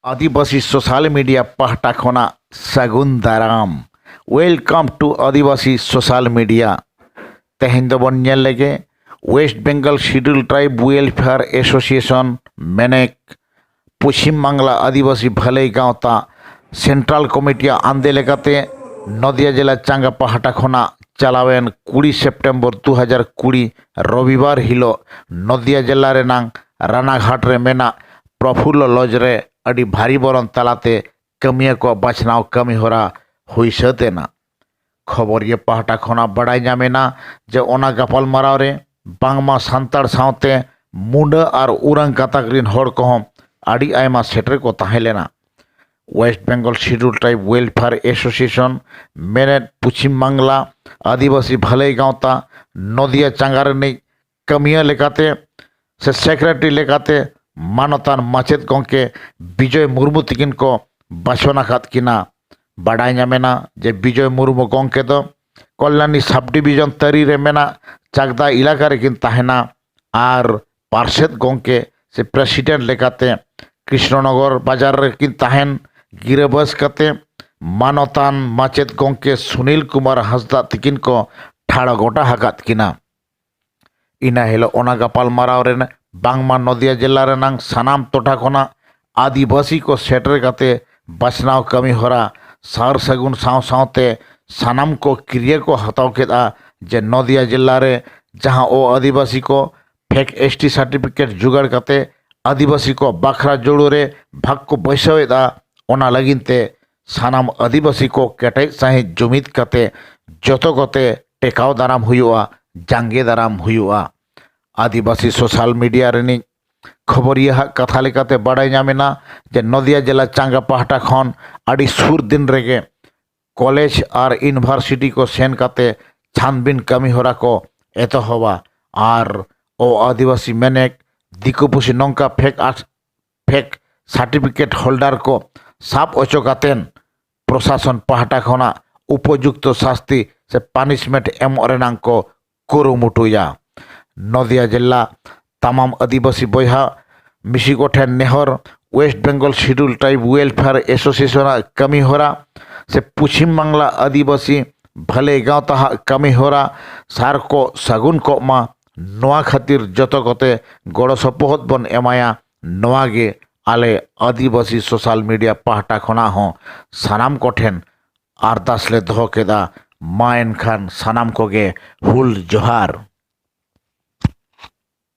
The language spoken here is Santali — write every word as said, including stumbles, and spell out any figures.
ᱟᱹᱫᱤᱵᱟᱹᱥᱤ ᱥᱳᱥᱟᱞ ᱢᱤᱰᱤᱭᱟ ᱯᱟᱦᱴᱟ ᱠᱷᱚᱱᱟᱜ ᱥᱟᱹᱜᱩᱱ ᱫᱟᱨᱟᱢ᱾ Welcome to Adivasi social media. ᱛᱮᱦᱮᱧ ᱫᱚᱵᱚᱱ ᱧᱮᱞ ᱞᱮᱜᱮ West Bengal Scheduled Tribe Welfare Association, ᱢᱮᱱᱮᱠ, Paschim Bangla ᱟᱹᱫᱤᱵᱟᱹᱥᱤ ᱵᱷᱟᱹᱞᱟᱹᱭ ᱜᱟᱶᱛᱟ ᱥᱮᱱᱴᱨᱟᱞ ᱠᱚᱢᱤᱴᱤᱭᱟᱜ ᱟᱸᱫᱮ ᱞᱮᱠᱟᱛᱮ ᱱᱚᱫᱤᱭᱟ ᱡᱮᱞᱟ ᱪᱟᱸᱜᱟ ᱯᱟᱦᱴᱟ ᱠᱷᱚᱱᱟᱜ ᱪᱟᱞᱟᱣᱮᱱ ᱠᱩᱲᱤ ᱥᱮᱯᱴᱮᱢᱵᱚᱨ ᱫᱩ ᱦᱟᱡᱟᱨ ᱠᱩᱲᱤ ᱨᱚᱵᱤᱵᱟᱨ ᱦᱤᱞᱳᱜ ᱱᱚᱫᱤᱭᱟ ᱡᱮᱞᱟ ᱨᱮᱱᱟᱝ ᱨᱟᱱᱟᱜᱷᱟᱴ ᱨᱮ ᱢᱮᱱᱟᱜ ᱯᱨᱚᱯᱷᱩᱞᱞᱚ ᱞᱚᱡᱽ ᱨᱮ ᱟᱹᱰᱤ ᱵᱷᱟᱹᱨᱤ ᱵᱚᱨᱚᱱ ᱛᱟᱞᱟᱛᱮ ᱠᱟᱹᱢᱤᱭᱟᱹ ᱠᱚᱣᱟᱜ ᱵᱟᱪᱷᱱᱟᱣ ᱠᱟᱹᱢᱤ ᱦᱚᱨᱟ ᱦᱩᱭ ᱥᱟᱹᱛ ᱮᱱᱟ᱾ ᱠᱷᱚᱵᱚᱨᱤᱭᱟᱹ ᱯᱟᱦᱴᱟ ᱠᱷᱚᱱᱟᱜ ᱵᱟᱲᱟᱭ ᱧᱟᱢ ᱮᱱᱟ ᱡᱮ ᱚᱱᱟ ᱜᱟᱯᱟᱞᱢᱟᱨᱟᱣ ᱨᱮ ᱵᱟᱝᱢᱟ ᱥᱟᱱᱛᱟᱲ ᱥᱟᱶᱛᱮ ᱢᱩᱸᱰᱟᱹ ᱟᱨ ᱩᱨᱟᱝ ᱜᱟᱛᱟᱠ ᱨᱤᱱ ᱦᱚᱲ ᱠᱚᱦᱚᱸ ᱟᱹᱰᱤ ᱟᱭᱢᱟ ᱥᱮᱴᱮᱨ ᱠᱚ ᱛᱟᱦᱮᱸ ᱞᱮᱱᱟ᱾ West Bengal Scheduled Tribe Welfare Association, ᱢᱮᱱᱮᱫ ᱯᱚᱪᱷᱤᱢ ᱵᱟᱝᱞᱟ ᱟᱹᱫᱤᱵᱟᱹᱥᱤ ᱵᱷᱟᱹᱞᱟᱹᱭ ᱜᱟᱶᱛᱟ ᱱᱚᱫᱤᱭᱟ ᱪᱟᱸᱜᱟ ᱨᱤᱱᱤᱡ ᱠᱟᱹᱢᱤᱭᱟᱹ ᱞᱮᱠᱟᱛᱮ ᱥᱮ ᱥᱮᱠᱨᱮᱴᱟᱨᱤ ᱞᱮᱠᱟᱛᱮ ᱢᱟᱱᱚᱛᱟᱱ ᱢᱟᱪᱮᱫ ᱜᱚᱢᱠᱮ ᱵᱤᱡᱚᱭ ᱢᱩᱨᱢᱩ ᱛᱤᱠᱤᱱ ᱠᱚ ᱵᱟᱪᱷᱚᱱ ᱟᱠᱟᱫ ᱠᱤᱱᱟ᱾ ᱵᱟᱰᱟᱭ ᱧᱟᱢᱮᱱᱟ ᱡᱮ ᱵᱤᱡᱚᱭ ᱢᱩᱨᱢᱩ ᱜᱚᱢᱠᱮ ᱫᱚ ᱠᱚᱞᱭᱟᱱᱤ ᱥᱟᱵ ᱰᱤᱵᱤᱡᱚᱱ ᱛᱟᱹᱨᱤ ᱨᱮ ᱢᱮᱱᱟᱜ ᱪᱟᱠᱫᱟ ᱮᱞᱟᱠᱟ ᱨᱮᱠᱤᱱ ᱛᱟᱦᱮᱱᱟ ᱟᱨ ᱯᱟᱨᱥᱮᱛ ᱜᱚᱢᱠᱮ ᱥᱮ ᱯᱨᱮᱥᱤᱰᱮᱱᱴ ᱞᱮᱠᱟᱛᱮ ᱠᱨᱤᱥᱱᱚᱱᱚᱜᱚᱨ ᱵᱟᱡᱟᱨ ᱨᱮᱠᱤᱱ ᱛᱟᱦᱮᱱ ᱜᱤᱨᱟᱹᱵᱟᱹᱥ ᱠᱟᱛᱮ ᱢᱟᱱᱚᱛᱟᱱ ᱢᱟᱪᱮᱫ ᱜᱚᱢᱠᱮ ᱥᱩᱱᱤᱞ ᱠᱩᱢᱟᱨ ᱦᱟᱸᱥᱫᱟ ᱛᱤᱠᱤᱱ ᱠᱚ ᱴᱷᱟᱲᱚ ᱜᱚᱴᱟ ᱟᱠᱟᱫ ᱠᱤᱱᱟ᱾ ᱤᱱᱟᱹ ᱦᱤᱞᱳᱜ ᱚᱱᱟ ᱜᱟᱯᱟᱞᱢᱟᱨᱟᱣ ᱨᱮ ᱵᱟᱝᱢᱟ ᱱᱚᱫᱤᱭᱟ ᱡᱮᱞᱟ ᱨᱮᱱᱟᱝ ᱥᱟᱱᱟᱢ ᱴᱚᱴᱷᱟ ᱠᱷᱚᱱᱟᱜ ᱟᱹᱫᱤᱵᱟᱹᱥᱤ ᱠᱚ ᱥᱮᱴᱮᱨ ᱠᱟᱛᱮ ᱵᱟᱪᱷᱱᱟᱣ ᱠᱟᱹᱢᱤ ᱦᱚᱨᱟ ᱥᱟᱨ ᱥᱟᱹᱜᱩᱱ ᱥᱟᱶ ᱥᱟᱶᱛᱮ ᱥᱟᱱᱟᱢ ᱠᱚ ᱠᱤᱨᱭᱟᱹ ᱠᱚ ᱦᱟᱛᱟᱣ ᱠᱮᱫᱼᱟ ᱡᱮ ᱱᱚᱫᱤᱭᱟ ᱡᱮᱞᱟ ᱨᱮ ᱡᱟᱦᱟᱸ ᱚ ᱟᱹᱫᱤᱵᱟᱹᱥᱤ ᱠᱚ ᱯᱷᱮᱠ ᱮᱥ ᱴᱤ ᱥᱟᱨᱴᱤᱯᱷᱤᱠᱮᱴ ᱡᱚᱜᱟᱲ ᱠᱟᱛᱮ ᱟᱹᱫᱤᱵᱟᱹᱥᱤ ᱠᱚ ᱵᱟᱠᱷᱨᱟ ᱡᱳᱲᱳ ᱨᱮ ᱵᱷᱟᱜᱽ ᱠᱚ ᱵᱟᱹᱭᱥᱟᱹᱣᱮᱫᱼᱟ, ᱚᱱᱟ ᱞᱟᱹᱜᱤᱫ ᱛᱮ ᱥᱟᱱᱟᱢ ᱟᱹᱫᱤᱵᱟᱹᱥᱤ ᱠᱚ ᱠᱮᱴᱮᱡ ᱥᱟᱺᱦᱤᱡ ᱡᱩᱢᱤᱫ ᱠᱟᱛᱮ ᱡᱚᱛᱚ ᱠᱚᱛᱮ ᱴᱮᱠᱟᱣ ᱫᱟᱨᱟᱢ ᱦᱩᱭᱩᱜᱼᱟ, ᱡᱟᱸᱜᱮ ᱫᱟᱨᱟᱢ ᱦᱩᱭᱩᱜᱼᱟ᱾ ᱟᱹᱫᱤᱵᱟᱹᱥᱤ ᱥᱳᱥᱟᱞ ᱢᱤᱰᱤᱭᱟ ᱨᱤᱱᱤᱡ ᱠᱷᱚᱵᱚᱨᱤᱭᱟᱹ ᱦᱟᱜ ᱠᱟᱛᱷᱟ ᱞᱮᱠᱟᱛᱮ ᱵᱟᱰᱟᱭ ᱧᱟᱢ ᱮᱱᱟ ᱡᱮ ᱱᱚᱫᱤᱭᱟ ᱡᱮᱞᱟ ᱪᱟᱸᱜᱟ ᱯᱟᱦᱴᱟ ᱠᱷᱚᱱ ᱟᱹᱰᱤ ᱥᱩᱨ ᱫᱤᱱ ᱨᱮᱜᱮ ᱠᱚᱞᱮᱡᱽ ᱟᱨ ᱤᱭᱩᱱᱤᱵᱷᱟᱨᱥᱤᱴᱤ ᱠᱚ ᱥᱮᱱ ᱠᱟᱛᱮ ᱪᱷᱟᱱᱵᱤᱱ ᱠᱟᱹᱢᱤ ᱦᱚᱨᱟ ᱠᱚ ᱮᱛᱚᱦᱚᱵᱟ ᱟᱨ ᱚ ᱟᱹᱫᱤᱵᱟᱹᱥᱤ ᱢᱮᱱᱮᱠ ᱫᱤᱠᱩ ᱯᱩᱥᱤ ᱱᱚᱝᱠᱟ ᱯᱷᱮᱠ ᱟᱨ ᱯᱷᱮᱠ ᱥᱟᱨᱴᱤᱯᱷᱤᱠᱮᱴ ᱦᱳᱞᱰᱟᱨ ᱠᱚ ᱥᱟᱵ ᱚᱪᱚ ᱠᱟᱛᱮᱱ ᱯᱨᱚᱥᱟᱥᱚᱱ ᱯᱟᱦᱴᱟ ᱠᱷᱚᱱᱟᱜ ᱩᱯᱚᱡᱩᱠᱛᱚ ᱥᱟᱥᱛᱤ ᱥᱮ ᱯᱟᱱᱤᱥᱢᱮᱱᱴ ᱮᱢᱚᱜ ᱨᱮᱱᱟᱝ ᱠᱚ ᱠᱩᱨᱩᱢᱩᱴᱩᱭᱟ᱾ ᱱᱚᱫᱤᱭᱟ ᱡᱮᱞᱟ ᱛᱟᱢᱟᱢ ᱟᱹᱫᱤᱵᱟᱹᱥᱤ ᱵᱚᱭᱦᱟ ᱢᱤᱥᱤ ᱠᱚᱴᱷᱮᱱ ᱱᱮᱦᱚᱨ, West Bengal schedule tribe welfare association ᱟᱜ ᱠᱟᱹᱢᱤ ᱦᱚᱨᱟ ᱥᱮ ᱯᱚᱪᱷᱤᱢ ᱵᱟᱝᱞᱟ ᱟᱹᱫᱤᱵᱟᱹᱥᱤ ᱵᱷᱟᱹᱞᱟᱹᱭ ᱜᱟᱶᱛᱟ ᱟᱜ ᱠᱟᱹᱢᱤ ᱦᱚᱨᱟ ᱥᱟᱨ ᱠᱚ ᱥᱟᱹᱜᱩᱱ ᱠᱚᱜ ᱢᱟ᱾ ᱱᱚᱣᱟ ᱠᱷᱟᱹᱛᱤᱨ ᱡᱚᱛᱚ ᱠᱚᱛᱮ ᱜᱚᱲᱚ ᱥᱚᱯᱚᱦᱚᱫ ᱵᱚᱱ ᱮᱢᱟᱭᱟ᱾ ᱱᱚᱣᱟ ᱜᱮ ᱟᱞᱮ ᱟᱹᱫᱤᱵᱟᱹᱥᱤ ᱥᱳᱥᱟᱞ ᱢᱤᱰᱤᱭᱟ ᱯᱟᱦᱴᱟ ᱠᱷᱚᱱᱟᱜ ᱦᱚᱸ ᱥᱟᱱᱟᱢ ᱠᱚᱴᱷᱮᱱ ᱟᱨᱫᱟᱥ ᱞᱮ ᱫᱚᱦᱚ ᱠᱮᱫᱟ᱾ ᱢᱟ ᱮᱱᱠᱷᱟᱱ ᱥᱟᱱᱟᱢ ᱠᱚᱜᱮ ᱦᱩᱞ ᱡᱚᱦᱟᱨ᱾